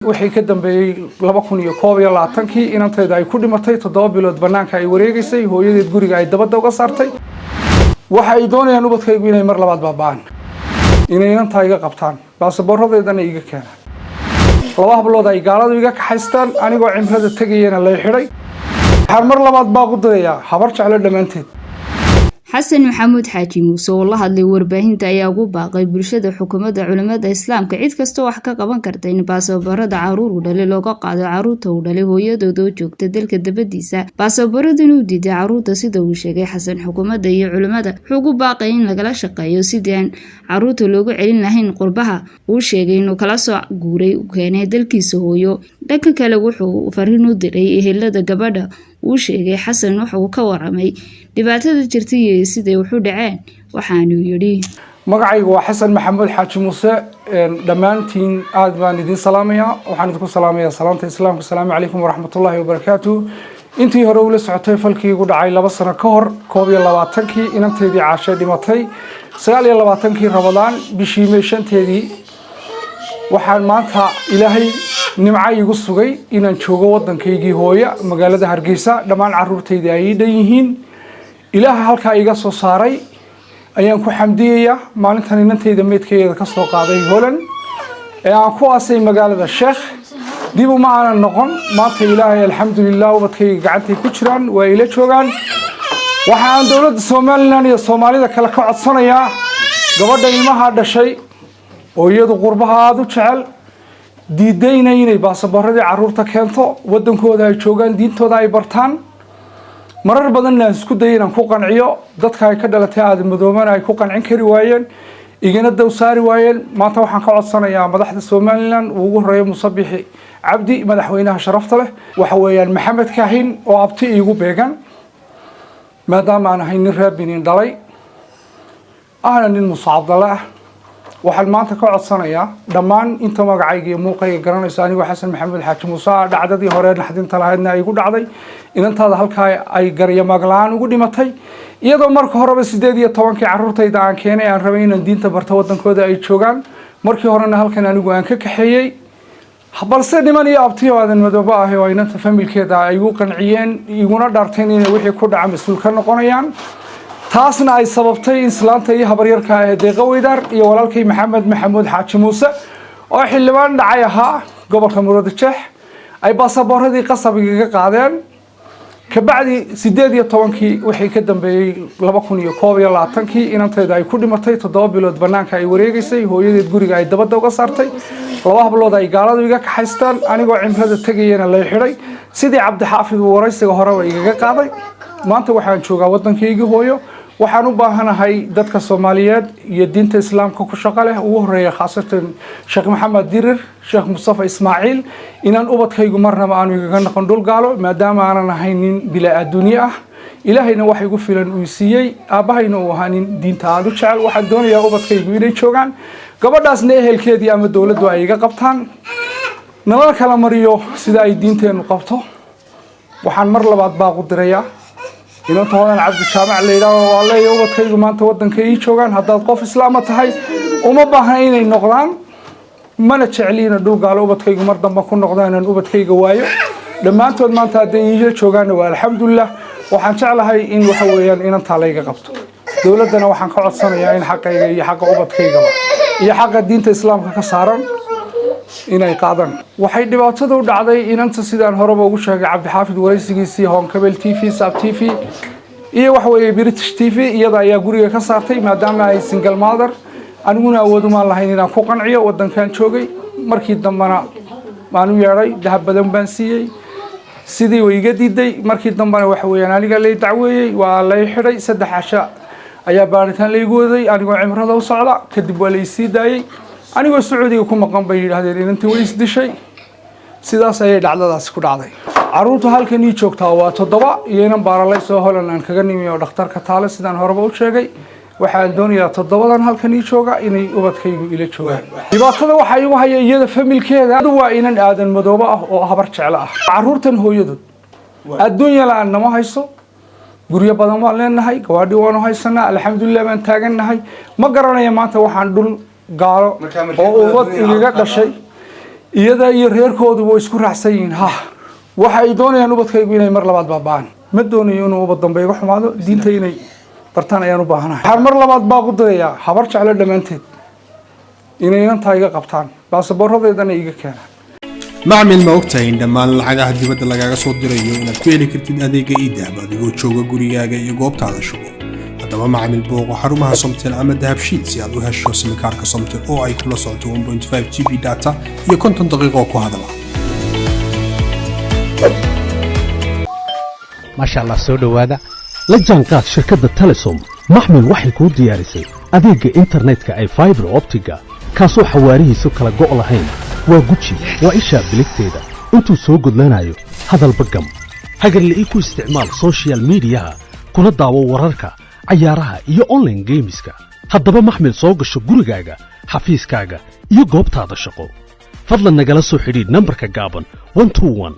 Wixii ka dambeeyey 2021-kii, inantayda ay ku dhimatay 7 bilood banaanka ay wareegeysay, hooyadeed guriga ay dabadda uga saartay. Waxa ay doonayaan ubadkaygu inay mar labaad baaba'aan, inay inantaa iga qabtaan, baasaboorradeedana iga keenaan. Laba hablood ay gaaladu iga kaxaystaan, anigoo cimrada tegayana lay xidhay. Waxaan mar labaad baaq u dirayaa Habar Jeclo dhammaanteed. Xasan Maxamuud Xaaji Muuse oo la hadlay warbaahinta ayaa ugu baaqay bulshada, xukuumadda, culimada Islaamka, cid kastoo wax ka qaban karta in baasaboorada caruur uu dhalay looga qaado caruurta uu dhalay hooyadooda oo joogta dalka dabadiisa, baasaboorradan uu diiday caruurta. Sida uu sheegay Xasan, xukuumadda iyo culimada wuxuu ugu baaqay in lagala shaqeeyo sidii aan caruurta loogu celin lahayn qurbaha. Uu sheegay inuu kala soo guuray u keenay dalkiisa hooyo. Dhanka kale, wuxuu fariin u diray ehelada gabadha uu sheegay. Xasan waxa uu ka waramay dhibaatada jirtay iyo siday waxu dhaceen, waxaanuu yidhi: Magacaygu waa Xasan Maxamuud Xaaji Muuse. Dhammaantiin aad baan idin salaamayaa. Waxaan idinku salaamayaa salaanta Islaamka: asalaamu calaykum waraxmatullaahi wabarakaatu. Intii hore ula socotay falkii igu dhacay 2 sano ka hor, 21-kii, inanteydii Caashe dhimatay 29-kii Ramadaan, bishii May 5-teedii. Waxaan maanta Ilaahay nimco igu sugay inaan joogo waddankaygii hooya, magaalada Hargeysa. Dhammaan caruurtaydii ay ii dhan yihiin. Ilaaha halkaa iga soo saaray ayaan ku xamdiyayaa. Maalintan inantayda meydkeeda ka soo qaaday Holland ee aan ku aasay magaalada Sheekh, dib uma aanan noqon. Maanta Ilaahay alxamdulilah, ubadkayga gacantay ku jiraan, waa ila joogaan. Waxa aan dowladda Somaliland iyo Soomaalida kale ka codsanayaa gabadha ilmaha dhashay oo iyadu qurbaha aada u jecel, diidayna inay baasaboorradii caruurta keento, waddankooda ay joogaan, diintooda ay bartaan. Marar badanna aan isku dayay inaan ku qanciyo. Dadka ay ka dhalatay Aadamadoobana ay ku qancin kari waayeen, igana daw saari waayeen. Maanta waxaan ka codsanayaa madaxda Somaliland, uu ugu horeeyo Musabixi Cabdi, madaxweynaha sharafta leh, waxa weeyaan Maxamed Kaahin oo abti iigu beegan, maadaama aan ahay nin reer Binin dhalay, ahna nin Muuse Cabdalle ah. Waxaan maanta ka codsanayaa dhammaan inta magacayga iyo muuqayga garanayso, anigoo Xasan Maxamed Xaaji Muuse ah, dhacdadii hore naxdinta lahaydna ay igu dhacday, inantaada halkaa ay garyamaag la-aan ugu dhimatay, iyadoo marka horeba 18-kii carruurtayda aan keenay, aan rabay inaan diinta barto, waddankooda ay joogaan. Markii horena halkan anigu aan ka kaxeeyey, balse niman iyo abtiyo Aadan Madoobe ah oo inanta familkeeda ay igu qanciyeen, iguna dhaarteen inay wixii ku dhaca mas-uul ka noqonayaan. Taasna ay sababtay in islaanta iyo habaryarka ah ee Deeqa Weydaar iyo walaalkay Maxamed Maxamuud Xaaji Muuse oo xildhibaan dhacay ahaa gobolka Muradjeex ay baasaboorradii qasab igaga qaadeen. Kabacdi 18-kii, wixii ka dambeeyey 2021-kii, inantayda ay ku dhimatay 7 bilood banaanka ay wareegeysay, hooyadeed guriga ay dabadda uga saartay. Laba hablood ay gaaladu iga kaxaystaan, anigoo cimrada tegayana lay xidhay, sidii Cabdixaafid uu waraysiga horeba igaga qaaday. Maanta waxaan joogaa waddankaygii hooyo. Waxaan u baahanahay dadka Soomaaliyeed iyo diinta Islaamka ku shaqo leh, ugu horeeya khaasatan Sheekh Maxamed Dirir, Sheekh Mustafa Ismaaciil, inaan ubadkaygu marnaba aanu igaga noqon dhul gaalo, maadaama aanan ahayn nin bilaa adduunye ah. Ilaahayna wax igu filan uu siiyey, aabbahayna uu ahaa nin diinta aada u jecel. Waxaan doonayaa ubadkaygu inay joogaan, gabadhaasna ehelkeedii ama dowladdu ay iga qabtaan, nalala kala mariyo sida ay diinteennu qabto. Waxaan mar labaad baaqu dirayaa inanta Hodan Cabdi Jaamac la yidhaaho. Waa leeya ubadkaygu maanta waddanka ii joogaan. Haddaad qof Islaama tahay, uma baahna inay noqdaan, mana jecliina dhul gaalo ubadkaygu mar damba ku noqdaan, inaan ubadkayga waayo dhammaantood. Maanta hadday iila joogaanna waa alxamdulilah. Waxaan jeclahay in waxa weeyaan inantaa layga qabto. Dowladdana waxaan ka codsanayaa in xaqayga iyo xaqa ubadkaygaba iyo xaqa diinta Islaamka ka saaran inay qaadaan. Waxay dhibaatada u dhacday inanta, sidaan horeba ugu sheegay Cabdixaafid waraysigiisii Horn Cable TV, Sab TV iyo waxa weeye British TV, iyada ayaa guriga ka saartay, maadaama ay single mother. Aniguna awoodumaan lahayn inaan ku qanciyo. Wadankan joogay, markii dambena waan u yeedhay, dahab badan baan siiyey, sidii way iga diiday. Markii dambena waxa weeyaan aniga lay dacweeyey, waa lay xidhay. 3 casho ayaa baaritaan laygu waday anigoo cimrada u socda. Kadib waa laysii daayey. Anigoo Sacuudiga ku maqan bay yidhaahdeen inantii way isdishay. Sidaas ayay dhacdadaasi ku dhacday. Caruurta halkan ii joogtaa waa toddoba iyo inan baaralay soo Holand aan kaga nimi oo dhakhtarka taale, sidaan horeba u sheegay. Waxaan doonayaa toddobadan halkan ii jooga inay ubadkaygu ila joogaan. Dhibaatada waxaa igu haya iyada familkeeda. Waa inan Aadan Madoobe ah oo Habar Jeclo ah. Caruurtan hooyadood adduunya la-aan nama hayso. Guryo badan waan leenahay, gawaadhi waanu haysanaa, alxamdulilah baan taagannahay. Ma garanaya maanta waxaan dhul gaalo oo ubad igaga dhashay. Iyada iyo reerkoodu way isku raacsan yihiin. Ha, waxa ay doonayaan ubadkaygu inay mar labaad baaba'aan. Ma doonayo inuu ubad dambe iga xumaado. Diinta inay bartaan ayaan u baahanahay. Waxaan mar labaad baaq u dirayaa Habar Jeclo dhammaanteed inay inantaa iga qabtaan, baasaboorradeedana iga keenaan. Macmil, ma ogtahay in dhammaan lacagaha dibadda lagaaga soo dirayo inaad ku heli kartid adeega eDahab adigoo jooga gurigaaga iyo goobtaada shugo? Haddaba macmil, booqo xarumaha Somtel ama Dahabshiil si aad u hesho simikaarka Somtel oo ay kula socoto 1.5 GB data iyo 50 daqiiqo ku hadala. Maasha Allah, soo dhowaada. La jaanqaad shirkadda Telesom. Maxmil waxay kuu diyaarisay adeegga internetka ee fiber optic-ga, kaasoo xawaarihiisu kala go' lahayn. Waa guji, waa ishaa biligteeda intuu soo gudlanayo. Hadalba gam. Hagarle ii ku isticmaal social media-ha, kuna daawo wararka, cayaaraha iyo online games-ka. Haddaba maxmil, soo gasho gurigaaga, xafiiskaaga iyo goobtaada shaqo. Fadlan nagala soo xidhiidh nambarka gaaban 121.